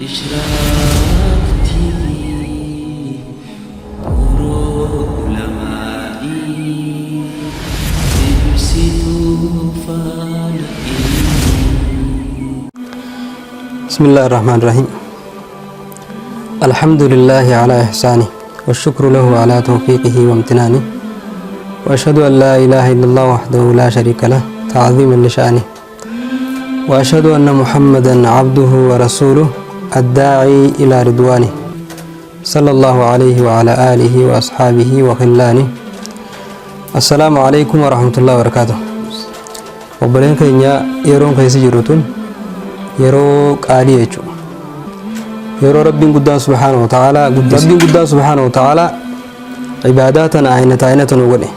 Ishraaq TV Nuroo Ulamaa'ii Ibsituu faana ilmii. بسم الله الرحمن الرحيم الحمد لله على إحسانه والشكر له على توفيقه وامتنانه وأشهد أن لا إله إلا الله وحده لا شريك له تعظيما لشأنه وأشهد أن محمدا عبده ورسوله الداعي إلى رضوانه صلى الله عليه وعلى آله وأصحابه وخلانه السلام عليكم ورحمة الله وبركاته. Obboleen keenya, yeroon keessa jirru tun yeroo qaalii jechuudha. Yeroo Rabbiin guddaan subhaanahu wa ta'aalaa guddise. Rabbiin guddaan subhaanahu wa ta'aalaa ibaadaa tana aynata aynata nu godhe.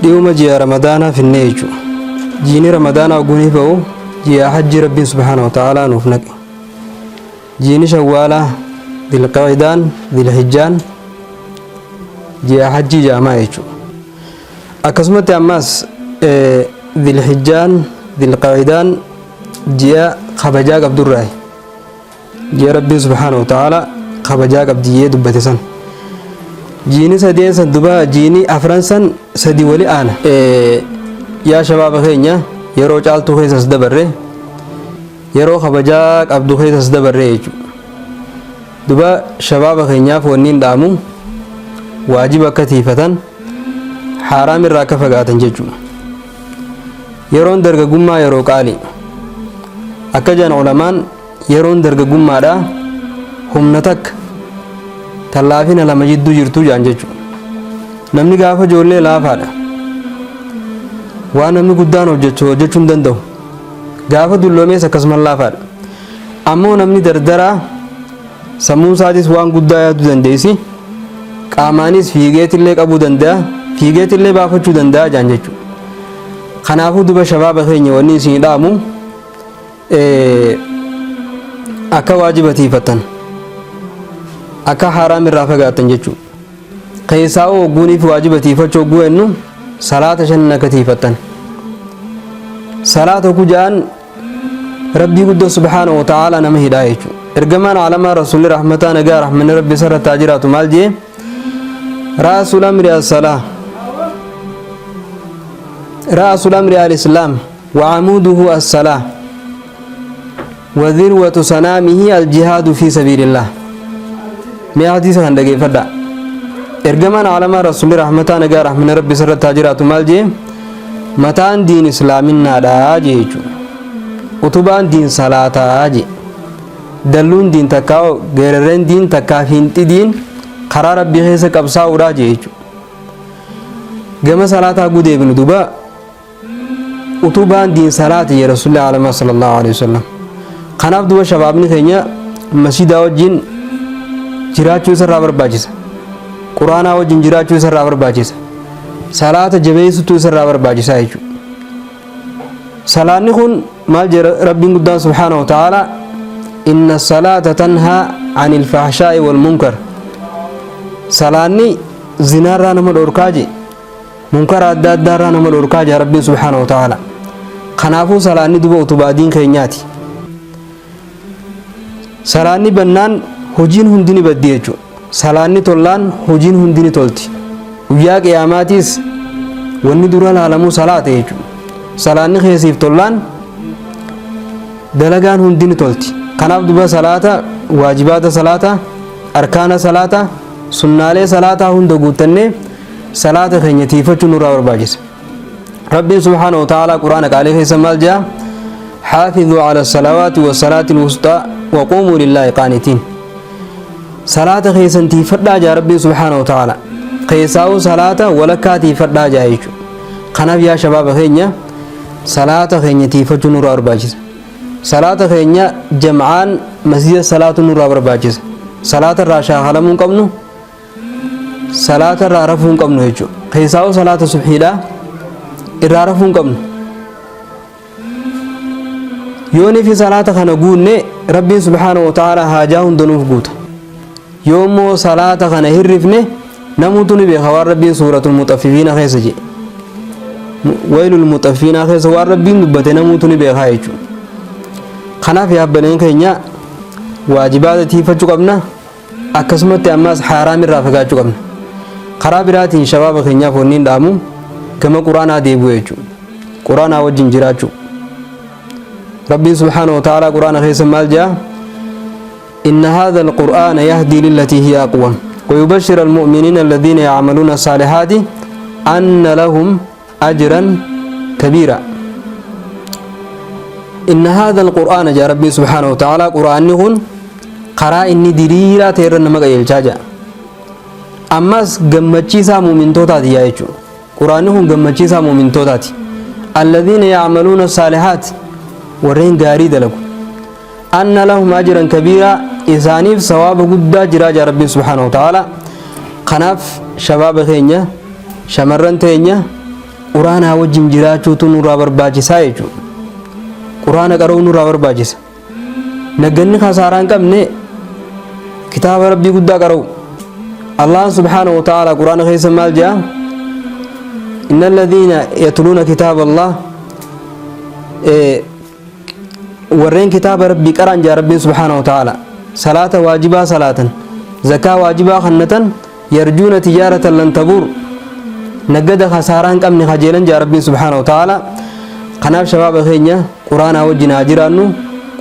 Dhi'uma ji'a Ramadaanaa finnee jechuudha. Jiini Ramadaanaa ogguunii ba'u ji'a hajji Rabbiin subhaanahu wa ta'aalaa nuuf naqe. Jiini Shawwaalaa, Dilqacidaan, Dilhijjaan ji'a hajjii jaamaa jechuudha. Akkasumatti ammaas Dilhijjaan, Dilqacidaan ji'a kabajaa qabdurraayi. Ji'a Rabbiin subhaanahu wa ta'aalaa kabajaa qabdiyyee dubbate san. Jiini sadeen san duba jiini afran san sadi wali aana. Yaa shabaaba keenya, yeroo caaltuu keessas dabarre, yeroo kabajaa qabdu keessas dabarre jechuudha. Duba shabaaba keenyaaf wanni hin dhaamu waajiba akka tiifatan, haaraam irraa akka fagaatan jechuudha. Yeroon dargaggummaa yeroo qaali. Akka jedhan ulamaan, yeroon dargaggummaadha humna takka tallaafina lama jidduu jirtu jedhan jechuudha. Namni gaafa ijoollee laafaadha. Waan namni guddaan hojjechuu hojjechuu hin danda'u. Gaafa dulloomees akkasuma laafaadha. Ammoo namni dardaraa sammuun isaatis waan guddaa yaaduu dandeessi. Qaamaanis fiigeetillee qabuu danda'a. Fiigeetillee baafachuu danda'a jedhan jechuudha. Kanaafuu duba shabaaba keenya, wanni isin dhaamu akka waajiba tiifatan, akka haraam irraa fagaatan jechuudha. Keessaa ogguuniif waajiba tiifachuu ogguu ennu salaata shanan akka tiifatan. Salaata kujaan Rabbii guddoo subhaanahu wa ta'aalaa nama hidhaa jechuudha. Ergamaan alamaa Rasuulli rahmataa nagaa rahmanni Rabbi isarratti haa jiraatu maal jee? Ra'asul amri as-salaa. Ra'asul amri al-islaam wa amuduhu as-salaa. Wa dhirwatu sanaamihi al-jihaadu fi sabiilillah. Mee hadiisa kan dhageeffadhaa. Ergamaan alamaa Rasuulli rahmataa nagaa rahmanni Rabbi isarratti haa jiraatu maal jee? Mataan diin islaaminaadha jee jechuudha. Utubaan diin salaataa jee. Dalluun diin takkaa, geerarreen diin takkaa, fiinxi diin karaa Rabbii keessa qabsaa'uudha jee jechuudha. Gama salaataa gudeebinu duba utubaan diin salaati jee Rasuulli alamaa sallallahu alaihi wasallam. Kanaaf duba shabaabni keenya masjidaa wajjin jiraachuu isarraa barbaachisa. Quraanaa wajjin jiraachuu isarraa barbaachisa. Salaata jabeessutu isarraa barbaachisa jechuudha. Salaanni kun maal jedha Rabbiin guddaan subhaanahu wa ta'aalaa? Inna salaata tanhaa anil fahshaa'i wal munkar. Salaanni zinaarraa nama dhorkaa je. Munkara adda addaarraa nama dhorkaa je Rabbiin subhaanahu wa ta'aalaa. Kanaafuu salaanni duba utubaa diin keenyaati. Salaanni bannaan hojiin hundi ni baddi jechuudha. Salaanni tollaan hojiin hundi ni tolti. Guyyaa qiyaamaatiis wanni dura laalamu salaata jechuudha. Salaanni keessiif tollaan dalagaan hundi ni tolti. Kanaaf duba salaata, waajibaata salaata, arkaana salaata, sunnaalee salaataa hunda guuttannee salaata keenya tiifachuu nurraa barbaachisa. Rabbiin subhaanahu wa ta'aalaa Quraana qaalii keessa maal jedha? Xaafiduu ala salawaati wa salaatil wusxaa wa quumuu lillaahi qaanitiin. Salaata keessan tiifadhaa jaa Rabbiin subhaanahu wa ta'aalaa. Keessaa'uu salaata walakkaa tiifadhaa jaa jechuudha. Kanaaf yaa shabaaba keenya, salaata keenya tiifachuu nurraa barbaachisa. Salaata keenya jam'aan masjida salaatu nurraa barbaachisa. Salaata irraa shaakalamuu hin qabnu. Salaata irraa rafuu hin qabnu jechuudha. Keessaa'uu salaata subhiidhaa irraa rafuu hin qabnu. Yoonii fi salaata kana guunne Rabbiin subhaanahu wa ta'aalaa haajaa hunda nuuf guuta. Yoo immoo salaata kana hirrifne namuutu ni beeka waan Rabbiin suuratul muxaffifiina keessa jedhe. Waylul muxaffifiinaa keessa waan Rabbiin dubbate namuutu ni beeka jechuudha. Kanaaf yaabbaleen keenya waajibaata tiifachuu qabna, akkasumatti ammaas haaraam irraa fagaachuu qabna. Karaa biraatiin shabaaba keenyaaf wanni hin dhaamu gama Quraanaa deebi'u jechuudha. Quraanaa wajjin jiraachuu. Rabbiin subhaanahu wa ta'aalaa Quraana keessa maal jedha? Inna haadha al-Qur'aana yahdii lillatii hiya aqwam wa yubashshira al-mu'miniina alladhiina ya'maluuna as-saalihaati anna lahum ajran kabiira. Inna haadha al-Qur'aana jedha Rabbiin subhaanahu wa ta'aalaa, Qur'aanni kun karaa inni diriiraa ta'e irra nama qajeelchaa jedha. Ammas gammachiisaa mu'mintootaati yaa jechuudha. Qur'aanni kun gammachiisaa mu'mintootaati. Alladhiina ya'maluuna as-saalihaat, warreen gaarii dalagu. Anna lahum ajran kabiiraa, isaaniif sawaaba guddaa jiraa jaa Rabbiin subhaanahu wa ta'aalaa. Kanaaf shabaaba keenya, shamarran teenya, Qur'aanaa wajjin jiraachuutu nurraa barbaachisaa jechuudha. Qur'aana qara'uu nurraa barbaachisa. Nagganni kasaaraa hin qabne kitaaba Rabbii guddaa qara'u. Allah subhaanahu wa ta'ala Qur'aana keessa maal jedha? Inna alladhiina yatluuna kitaaba Allah, warreen kitaaba Rabbii qara'an jaa Rabbiin subhaanahu wa ta'ala, salaata waajibaa salaatan, zakaa waajibaa kannatan, yarjuuna tijaaratan lan tabuur, naggada kasaaraa hin qabne kajeelan jaa Rabbiin subhaanahu wa ta'ala. Kanaaf shabaaba keenya Quraanaa wajjin haa jiraannu,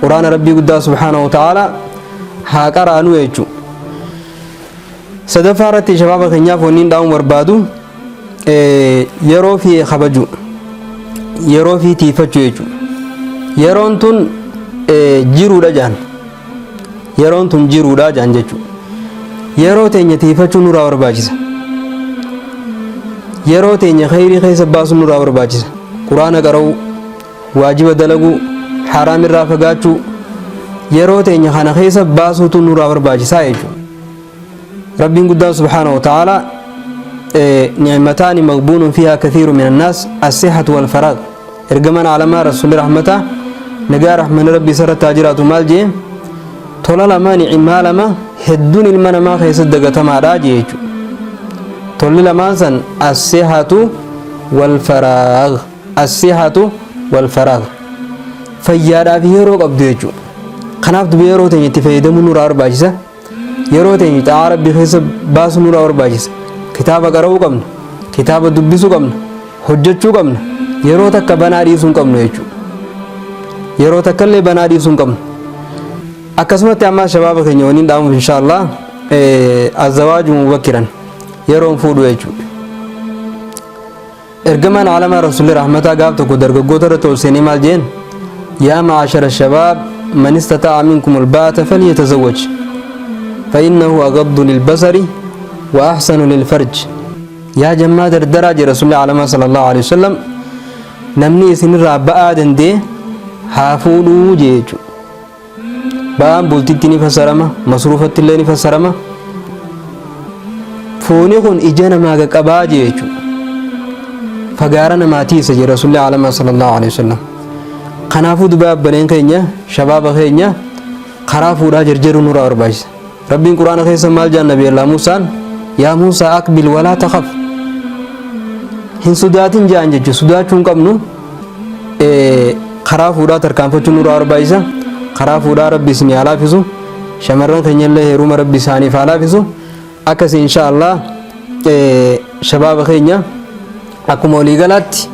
Quraana Rabbii guddaa subhaanahu wa ta'ala haa qaraanu jechuu. Sadaffaa irratti shabaaba keenyaaf wanni hin dhaamuu barbaadu yeroo fi kabaju, yeroo fi tiifachuu jechuudha. Yeroon tun jiruudha jaan, yeroon tun jiruudha jaan jechuudha. Yeroo teenya tiifachuu nurraa barbaachisa. Yeroo teenya khayrii keessa baasuu nurraa barbaachisa. Quraana qara'uu, waajiba dalaguu, haraam irraa fagaachuu, yeroo teenya kana keessa baasuutu nurraa barbaachisaa jechuudha. Rabbiin guddaan subhaanahu wa ta'ala ni'mataani maqbuunun fiihaa kathiiru min annaas as-sihhatu wal faraag. Ergamaan aalamaa Rasuulli rahmataa nagaa rahmanni Rabbii isarratti haa jiraatu maal jee? Tola lama, ni'imaa lama hedduun ilma namaa keessatti dagatamaadha jee jechuudha. Tolli lamaan san as-sihhatu wal faraag. As-sihhatu wal faraag. Fayyaadhaaf yeroo qabdu jechuudha. Kanaaf duba yeroo teenya itti fayyadamuu nurraa barbaachisa. Yeroo teenya xaa'aa Rabbii keessa baasuu nurraa barbaachisa. Kitaaba qara'uu qabna. Kitaaba dubbisuu qabna. Hojjechuu qabna. Yeroo takka banaa dhiisuu hin qabnu jechuudha. Yeroo takka illee banaa dhiisuu hin qabnu. Akkasumatti ammaa shabaaba keenya waliin dhaamuuf inshaallah azzawaaju mubakkiran, yeroon fuudhu jechuudha. Ergamaan aalamaa Rasuulli rahmataa gaaf tokko dargaggoota irratti ol seenee maal jeen? Yaa ma'ashara shabaab, man istataa'a minkum albaata falyatazawwaj, fa innahu agaddu lilbasari wa ahsanu lilfarj. Yaa jammaa dardaraa jee Rasuulli aalamaa sallallahu alaihi wasallam, namni isinirraa ba'aa danda'e haa fuudhuu jee jechuudha. Ba'aan bultitti ni fassarama, masruufatti illee ni fassarama. Fuuni kun ija namaa qaqqabaa jee jechuudha. Fagaara namaa tiisa jee Rasuulli aalamaa sallallahu alaihi wasallam. Kanaafuu duba abbaleen keenya, shabaaba keenya, karaa fuudhaa jarjaruu nurraa barbaachisa. Rabbiin Quraana keessa maal jaan Nabi Allah Muusaan? Yaa Muusaa aqbil walaa takhaf. Hin sodaatin jaan jechuudha. Sodaachuu hin qabnu. Karaa fuudhaa tarkaanfachuu nurraa barbaachisa. Karaa fuudhaa Rabbi isin haa laafisu. Shamarran keenya illee heeruma Rabbi isaaniif haa laafisu. Akkasii insha Allah shabaaba keenya akkuma waliigalaatti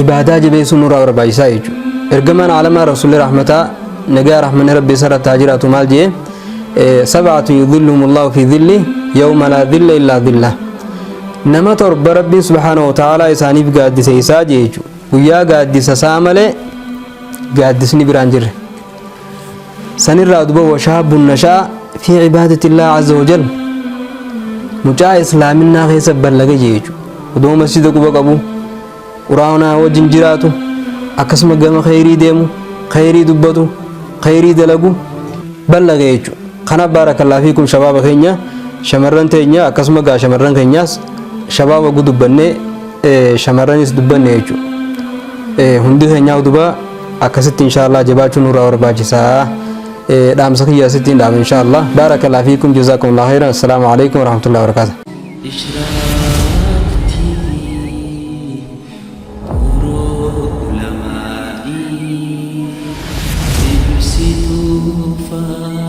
ibaadaa jabeessuu nurraa barbaachisaa jechuudha. Ergamaan aalamaa Rasuulli rahmataa nagaa rahmanni Rabbi isarratti haa jiraatu maal jee? Sab'atu yudhilluhumullahu fi dhilli yawma laa dhilla illaa dhillah. Nama torba Rabbiin subhaanahu wa ta'aalaa isaaniif gaaddisa isaa jee jechuudha. Guyyaa gaaddisa isaa malee gaaddisni biraan jirre. Sanirraa duba washaabun nasha'a fi ibaadatillah azza wa jal. Mucaa islaaminaa keessa ballaga jee jechuudha. Odoo masjida quba qabu, Quraanaa wajjin jiraatu, akkasuma gama kheyrii deemu, kheyrii dubbatu, kheyrii dalagu ballaga jechuudha. Kanaaf baarakallahu fiikum shabaaba keenya, shamarran teenya, akkasuma gaa shamarran keenyaas shabaaba dubbannee shamarranis dubbanne jechuudha. Hundi keenyaa duba akkasitti inshaallah jabaachuu nurraa barbaachisaa. Dhaamsa kiyya asitti hin dhaama inshaallah. Baarakallahu fiikum, jazakumullahu khairan. Assalaamu alaikum warahmatullahi wabarakatuh. Ishraq TV Nuru Ulama'i. Yuusufaa.